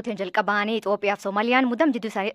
Jalqabaanii Itoophiyaa fi Soomaaliyaan muddama jidduu isaanii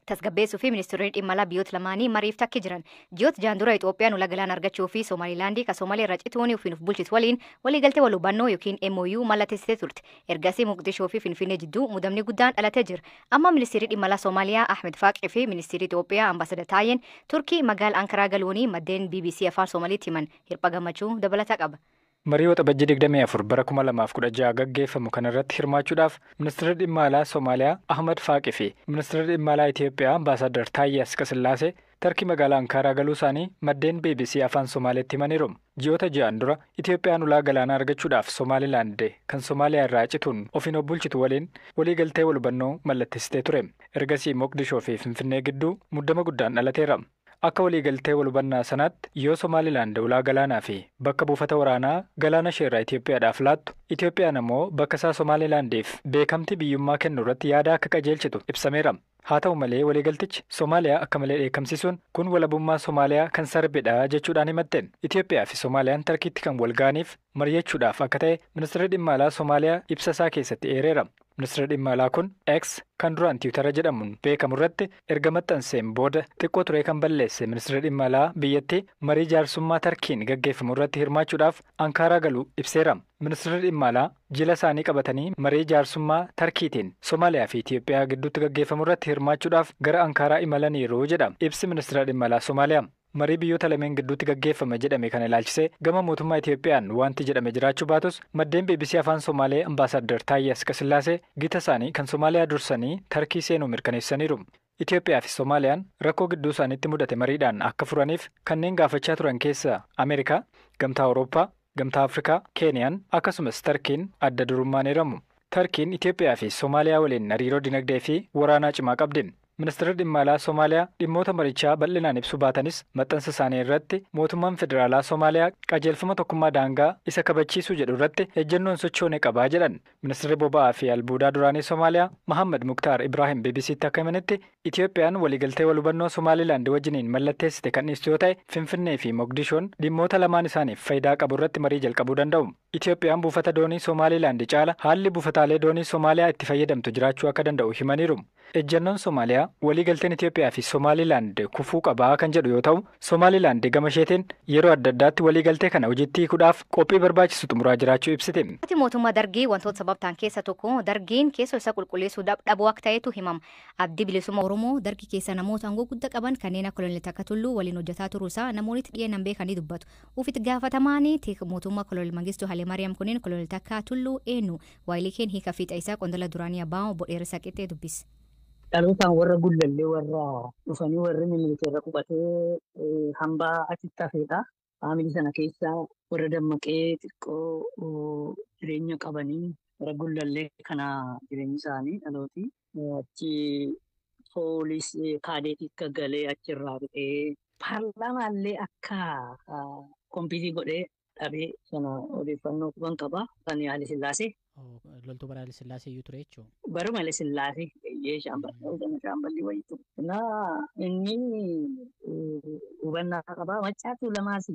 tasgabbeessuu fi ministeeronni dhimma alaa biyyoota lamaanii mariif takki jiran. Ji'oota jaan dura Itoophiyaan ulaa galaana argachuu fi Somaalilaandii kan Somaaliyaa irraa cituun ofiin of bulchitu waliin waliigaltee wal hubannoo yookiin MOU mallatteessitee turte. Ergasii Moqdishoo fi Finfinnee jidduu muddamni guddaan dhalatee jira. Amma ministeerri dhimma alaa Somaaliyaa Ahmed Faaqii fi ministeerri Itoophiyaa Ambaasadar Taayyeen Turkii magaalaa Ankaraa galuunii maddeen BBC afaan Somaaliitti himan hirpha gammachuu dabalataa qaba. Marii Waxabajjii 24 bara 2016 gaggeeffamu kanarratti hirmaachuudhaaf ministeerri dhimma alaa Somaaliyaa Ahmad Faaqii fi ministeerri dhimma alaa Itoophiyaa Ambaasadar Taayyee Asqasillaasee Tarkii magaalaa Ankaaraa galuu isaanii maddeen BBC afaan Somaaleetti himaniiru. Ji'oota ji'aan dura Itoophiyaan ulaa galaanaa argachuudhaaf Somaalilaand kan Somaaliyaa irraa cituun ofiin of bulchitu waliin waliigaltee wal hubannoo mallatteessitee ture. Ergasii Moqdishoo fi Finfinnee gidduu muddama guddaan dhalateera. Akka waliigaltee wal hubannaa sanaatti yoo Somaalilaand ulaa galaanaa fi bakka buufata waraanaa galaana isheerraa Itoophiyaadhaaf laattu, Itoophiyaan immoo bakka isaa Somaalilaandiif beekamtii biyyummaa kennu irratti yaada akka qajeelchitu ibsameera. Haa ta'u malee waliigaltichi Somaaliyaa akka malee dheekkamsiisuun kun walabummaa Somaaliyaa kan sarbedha jechuudhaan himatte. Itoophiyaa fi Somaaliyaan Tarkiitti kan wal ga'aniif mari'achuudhaaf akka ta'e ministeerri dhimma alaa Somaaliyaa ibsa isaa keessatti eereera. Ministeerri dhimma alaa kun X kan duraan Tiwutara jedhamuun beekamu irratti erga maxxanseen booda xiqqoo turee kan balleesse ministeerri dhimma alaa biyyattii marii jaarsummaa Tarkiin gaggeeffamu irratti hirmaachuudhaaf Ankaaraa galu ibseera. Ministeerri dhimma alaa jila isaanii qabatanii marii jaarsummaa Tarkiitiin Somaaliyaa fi Itoophiyaa gidduutti gaggeeffamu irratti hirmaachuudhaaf gara Ankaaraa imalaniiru jedha ibsi ministeera dhimma alaa Somaaliyaa. Marii biyyoota lameen gidduutti gaggeeffame jedhame kana ilaalchisee gama mootummaa Itoophiyaan wanti jedhame jiraachuu baatus maddeen BBC afaan Somaalee Ambaasadar Taayyee Asqasillaasee gita isaanii kan Somaaliyaa dursanii Tarkii seenuu mirkaneessaniiru. Itoophiyaa fi Somaaliyaan rakkoo gidduu isaaniitti mudate mariidhaan akka furaniif kanneen gaafachaa turan keessaa Ameerikaa, Gamtaa Awurooppaa, Gamtaa Afrikaa, Keeniyaan akkasumas Tarkiin adda durummaan eeramu. Tarkiin Itoophiyaa fi Somaaliyaa waliin hariiroo dinagdee fi waraanaa cimaa qabdi. Ministeerri dhimma alaa Somaaliyaa dhimmoota marichaa bal'inaan ibsuu baatanis maxxansa isaanii irratti mootummaan federaalaa Somaaliyaa qajeelfama tokkummaa daangaa isa kabachiisuu jedhu irratti ejjennoon sochoone qabaa jedhan. Ministeerri boba'aa fi albuudaa duraanii Somaaliyaa Mohammad Muktaar Ibrahim BBCtti akka himanitti Itoophiyaan waliigaltee wal hubannoo Somaalilaand wajjiniin mallatteessite kan dhiistu yoo ta'e Finfinnee fi Moqdishoon dhimmoota lamaan isaaniif faayidaa qabu irratti marii jalqabuu danda'u. Itoophiyaan buufata doonii Somaalilaand caala haalli buufataalee doonii Somaaliyaa itti fayyadamtu jiraachuu akka danda'u himaniiru. Ejjennoon Somaaliyaa waliigalteen Itoophiyaa fi Somaalilaand kufuu qabaa kan jedhu yoo ta'u, Somaalilaand gama isheetiin yeroo adda addaatti waliigaltee kana hojiitti hiikuudhaaf qophii barbaachisu xumuraa jiraachuu ibsite. Mootummaa Dargii wantoota sabab ta'an keessa tokko Dargiin keessoo isaa qulqulleessuu dhabuu akka ta'etu himama. Abdii bilisummaa Oromoo Dargii keessa namoota aangoo guddaa qaban kanneen akka Koloneel Takka Tulluu waliin hojjetaa turuu isaa namoonni dhiyeenan beekanii dubbatu. Ufitti gaafatamaanii mootummaa Koloneel Mangistuu Hayilemaariyaam kunneen Koloneel Takka Tulluu eenyu? Waayilii hiika fiixa isaa qondaala duraanii abbaa obbo Dheerisaa Qixxee dubbise. Dhalootaan warra gullallee warra dhufanii warri miliiteerra qubatee hambaa achitti hafeedha. Faamilii sana keessa warra dammaqee xiqqoo jireenya qabanii warra gullallee kana jireenyi isaanii dhalooti. Achi poolisii kaadeetii akka galee achirraa dhufee paarlaamaallee akka kompiitii godhee dhabee sana odeeffannoo quban qaba. Kan Haile Sillaasee. Loltuu bara Haile Sillaasee iyyuu ture jechuudha. Baruma Haile Sillaasee eeyyee shaamballi wayii ture. Innaa inni hubannaa qabaa Maccaatuu lamaas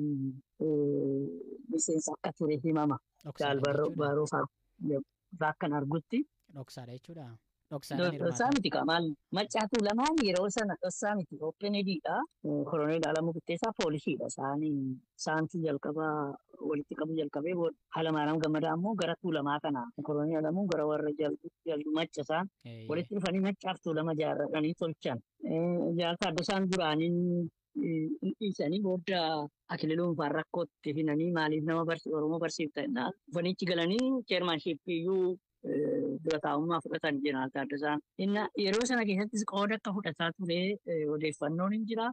miseensa akka ture himama. Baroo fa'aa akkan argutti. Dhoksaadha jechuudha. Dhoksaa miti maal Maccaatuu lamaan yeroo sana dhoksaa miti OPNDdha. Koloneel Alamuu Qixxeessaa poolisiidha. Isaantu jalqabaa walitti qabu jalqabee booda Hayilamaariyaam Gammadaa immoo gara Tuulamaa kana Koloneel Alamuun gara warra jaldu macca isaan walitti dhufanii maccaaf Tuulama ijaarratanii tolchan. Jaarsa Addasaan duraaniin dhiisanii booda Akililuun faan rakkootti finanii maaliif nama Oromoo barsiifta jennaan. Dhufaniichi galanii cheermaanshiippii iyyuu dura taa'ummaa fudhatan Jeneraal Taaddasaan. Yeroo sana keessattis qooda akka fudhataa ture odeeffannoon hin jira.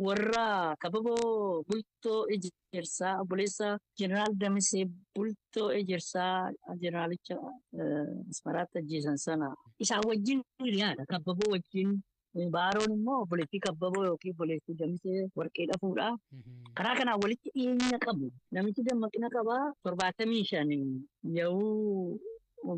Warra kababoo Bultoo Ejersaa obboleessa Jeneraal Damisee Bultoo Ejersaa jeneraalicha Asmaraatti ajjeesan sana isaan wajjin hiriyaadha. Kababoo wajjin Baaroon immoo obboleettii Kababoo yookiin obboleettii Damisee Warqee dhafuudha. Karaa kanaan walitti dhiyeenya qabu. Namichi dammaqina qabaa 75 yeroo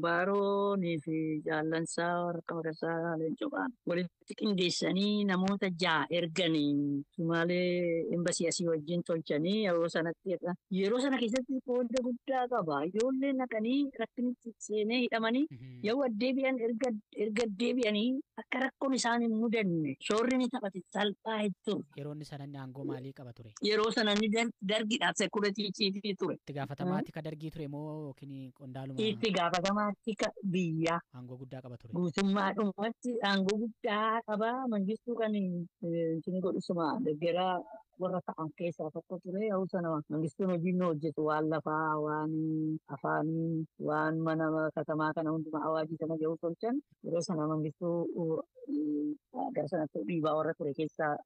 Baaroonii fi jaallansaa warra Magarsaa Leencoo walitti qindeessanii namoota 6 erganii Sumaalee embasii asii wajjin tolchanii yeroo sanatti yeroo sana keessatti qooda guddaa qaba. Ijoolleen naqanii rakkinitti seenee hidhamanii yoo deebi'an erga deebi'anii akka rakkoon isaan hin mudanne shoorri ni taphate salphaa hin turre. Yeroo inni sana aangoo maalii qaba ture? Yeroo sana inni dargiidhaaf seekuritii chiifii ture. Itti gaafatamaatti ka dargii ture moo yookiin qondaaluma? Itti gaafatamaatti ka biyyaa. Aangoo guddaa qaba ture. Guutummaadhumatti aangoo guddaa qaba. Mangistuu kan inni godhusuma deggeraa warra ta'an keessaa tokko ture. Yeroo sana Mangistuun hojii inni hojjetu waan lafaa, waan afaanii, waan mana katamaa kana hundumaa awaajii sana yeroo tolchan yeroo sana Mangistuu gara sanatti dhiibaa warra ture keessaa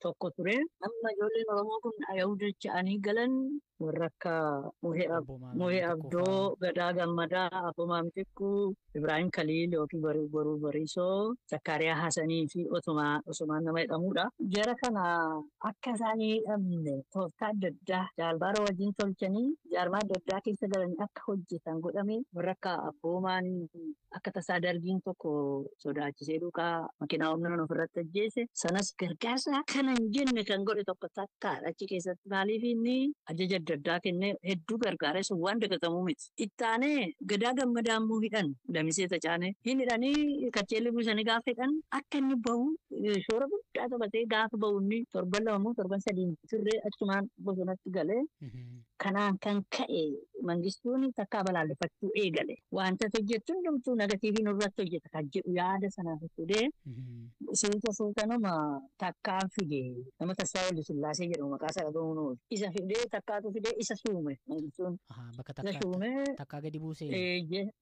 tokko ture. Amma ijoolleen Oromoo kun yeroo dacha'anii galan warra akka Muhee Abdoo, Gadaa Gammadaa, Abboomaa Mitikkuu, Ibrahim Kaliil yookiin Boruu Bariisoo, Zakkaariyaa Hasanii fi Otomaan nama jedhamudha. Jara kana akka isaan hidhamne tooftaa adda addaa jaalbaara wajjin tolchanii jaarmaa adda addaa keessa galanii akka hojjetan godhame warra akka Abboomaan akka tasaa dargiin tokko sodaachisee duukaa makiinaa humnaan ofirratti ajjeese sanas gargaarsa kana hin jenne kan godhe tokko takkaadha achi keessatti maaliif inni ajaja adda addaa kennee hedduu gargaaree sun waan dagatamuu miti. Ittaanee Gadaa Gammadaa immoo hidhan Lamisee Tacaanee hin hidhanii kacheelli buusanii gaafa hidhan akka inni bahu shoora guddaa taphatee gaafa bahu inni torban 2 moo torban 3 turre achumaan bosonatti galee kanaan kan ka'e Mangistuun takkaa balaaleffachuu eegale. Wanta hojjetu hundumtuu negatiivii nurratti hojjeta kan jedhu yaada sanaaf fudhee suuta suutanuma takkaan fide nama Tassaa Waldasillaasee jedhamu maqaa isaa dhaga'uun oolu. Isa fidee takkaatu fidee isa suume Mangistuun. Bakka takkaa gadi buusee.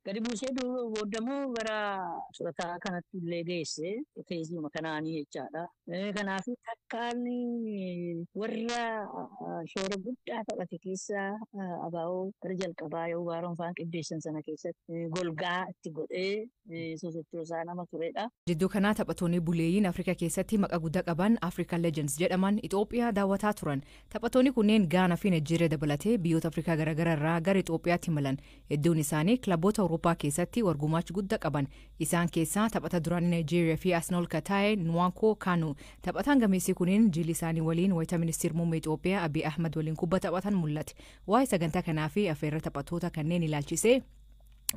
Gadi buusee boodammoo gara surataa kanatti illee geesse feesbuuma kanaanii jechaadha. Kanaaf takkaan warra shoora guddaa taphate keessa abaa'oo gara jalqabaa yoo baaroon faan qindeessan sana keessatti golgaa itti godhee sosochoosaa nama turedha. Jidduu kanaa taphattoonni buleeyyiin Afrikaa keessatti maqaa guddaa qaban African Legends jedhaman Itoophiyaa daawwataa turan. Taphattoonni kunneen Gaanaa fi Naayijeeriyaa dabalatee biyyoota Afrikaa garaagaraa irraa gara Itoophiyaatti imalan. Hedduun isaanii kilaboota Awurooppaa keessatti wargumaacha guddaa qaban. Isaan keessaa taphata duraanii Naayijeeriyaa fi Arsenaal kan ta'e Nwankwo Kanu. Taphataan gameessi kunneen jilli isaanii waliin wayita ministeera muummee Itoophiyaa Abiy Ahmad waliin kubba taphatan mul'ate. Waa'ee sagantaa kanaa fi affeerra taphattoota kanneen ilaalchisee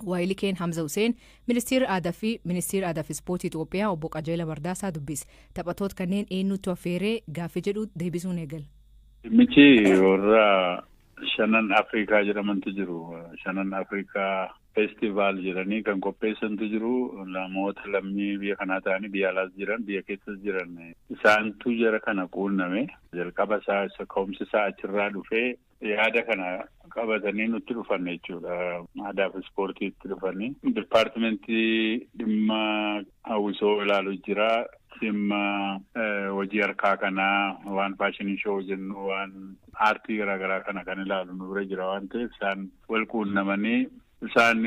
Waayilii Hamza Hussein ministeera aadaa fi ispoortii Itoophiyaa obbo Qajeelaa Bardaasaa dubbise. Taphattoota kanneen eenyutu affeeree gaaffii jedhu deebisuun eegala. Dhimmichi warra shanan Afrikaa jedhamantu jiru. Shanan Afrikaa feestivaal jedhanii kan qopheessantu jiru. Namoota lammii biyya kanaa ta'anii biyya alaas jiran biyya keessas jiran isaantu jara kana quunname. Jalqaba isaa isa ka'umsi isaa achirraa dhufee yaada kana qabatanii nutti dhufan jechuudha. Aadaa fi ispoortiitti dhufanii. Dipaartimentii dhimma hawwisoo ilaalu jira. Dhimma hojii harkaa kanaa waan faashinii shoo jennu waan aartii garaagaraa kana kan ilaalu nu bira jira waan ta'eef isaan wal quunnamanii isaan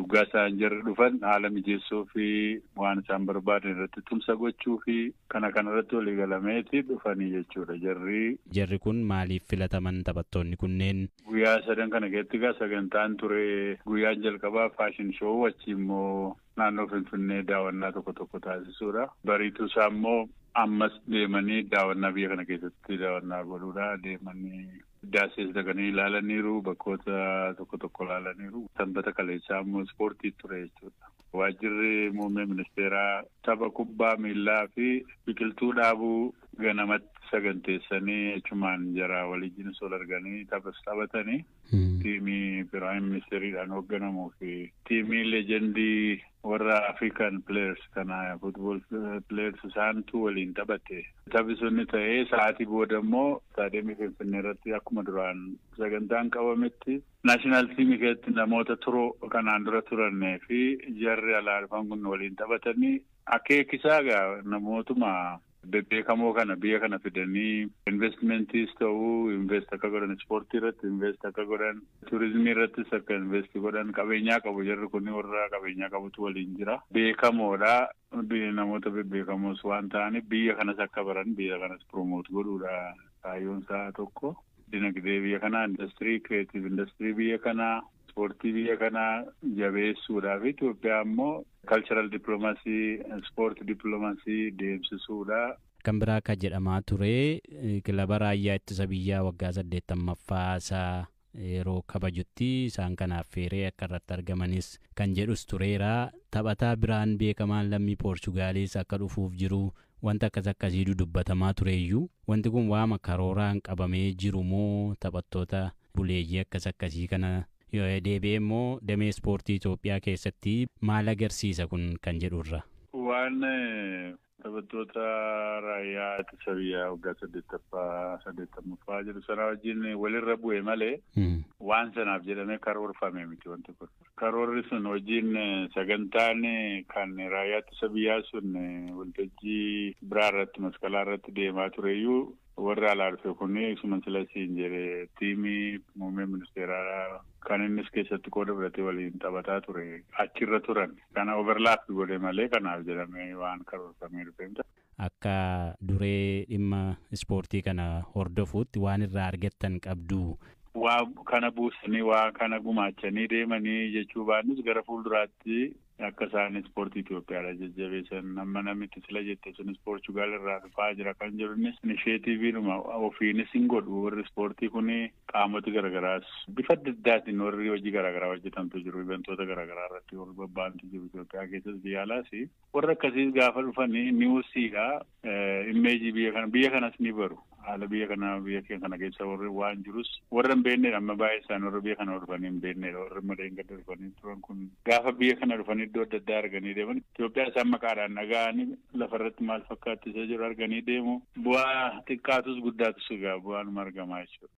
waggaa isaan jarri dhufan haala mijeessuu fi waan isaan barbaadan irratti tumsa gochuu fi kana irratti walii galameeti dhufanii jechuudha jarri. Jarri kun maaliif filataman taphattoonni kunneen? Guyyaa sadan kana keessatti egaa sagantaan ture guyyaan jalqabaa faashin shoo achi immoo naannoo Finfinnee daawwannaa tokko tokko taasisuudha. Bariituu isaa immoo ammas deemanii daawwannaa biyya kana keessatti daawwannaa godhuudha deemanii Daasees dhaqanii ilaalaniiru bakkoota tokko tokko ilaalaniiru. Sanbata kaleessaa immoo ispoortii ture jechuudha. Waajjirri muummee ministeeraa tapha kubbaa miillaa fi biqiltuu dhaabuu ganamatti saganteessanii achumaan jara waliin sol arganii taphas taphatanii tiimii piraayim ministeeriidhaan hoogganamuu fi tiimii leejendii warra African players kana football players isaantu waliin taphate. Taphi sunni ta'ee sa'aatii booda immoo istaadiyeemii Finfinnee irratti akkuma duraan sagantaan qabametti naashinaal tiimii keessatti namoota turoo kanaan dura turannee fi jarri alaa dhufan kun waliin taphatanii akeekisaa egaa namootuma bebbeekamoo kana biyya kana fidanii investmentiis ta'uu invest akka godhan ispoortii irratti invest akka godhan turizimii irrattis akka invest godhan qabeenyaa qabu jarri kun warra qabeenyaa qabutu waliin jira beekamoodha namoota bebbeekamoos waan ta'aniif biyya kanas akka baran biyya kanas promoot godhuudha kaayyoon isaa tokko dinagdee biyya kanaa industirii kireetiiv industirii biyya kanaa Ispoortii biyya kanaa jabeessuudhaaf Itoophiyaa immoo cultural diplomacy, sport diplomacy deemsisuudha. Kan biraa akka jedhamaa ture, kilaba raayyaa ittisa biyyaa waggaa 80ffaa isaa yeroo kabajutti isaan kanaaf feeree akka irratti argamanis kan jedhus tureera. Taphataa biraan beekamaan lammii Poorchugaaliis akka dhufuuf jiru wanta akkas akkasii dubbatamaa tureeyyuu, wanti kun waama karooraan qabamee jiru moo, taphattoota buleeyyii akkas akkasii kana deebi'ee immoo damee ispoortii Itoophiyaa keessatti maal agarsiisa kun kan jedhurra? Waan taphattoota raayyaa ittisa biyyaa waggaa 80ffaa jedhu sana wajjin walirra bu'e malee waan sanaaf jedhamee karoorfame miti wanti kun. Karoorri sun wajjin sagantaan kan raayyaa ittisa biyyaa sun waltajjii biraa irratti, masqalaa irratti deemaa tureyyuu, warra alaa dhufe kun isuma sila siin jedhe, tiimii muummee ministeeraa kan innis keessatti qooda fudhatee waliin taphataa ture achirra turan. Kana overlap godhe malee kanaaf jedhamee waan karoorfamee dhufe. Akka duree dhimma ispoortii kana hordofuutti waan irraa argattan qabdu? Waa kana buusanii, waa kana gumaachanii deemanii jechuu baannis, gara fuulduraatti akka isaan ispoortii Itoophiyaadha jajjabeessan, amma namitti sila jette sunis Poorchugaal irraa dhufaa jira kan jedhunis, inisheetiiviidhuma ofiinis hin godhu. Warri ispoortii kun qaamoti garagaraas bifa adda addaatiin warri hojii garagaraa hojjetantu jiru, iventoota garagaraa irratti warri bobba'antu jiru Itoophiyaa keessas biyya alaas. Warra akkasiis gaafa dhufanii newsiidha, image biyya kana, biyya kanas ni baru. Haala biyya kana, biyya keenya kana keessa warri waan jirus warra hin beeknedha. Amma baay'ee isaanii warra biyya kana dhufanii hin beeknedha. Warri madeen gadda dhufanii turan kun gaafa biyya kana dhufanii iddoo adda addaa arganii deeman, Itoophiyaa isaan maqaadhaan dhaga'anii lafarratti maal fakkaatti isa jiru arganii deemu, bu'aa xiqqaatus guddaatus egaa bu'aanuma argamaa jechuudha.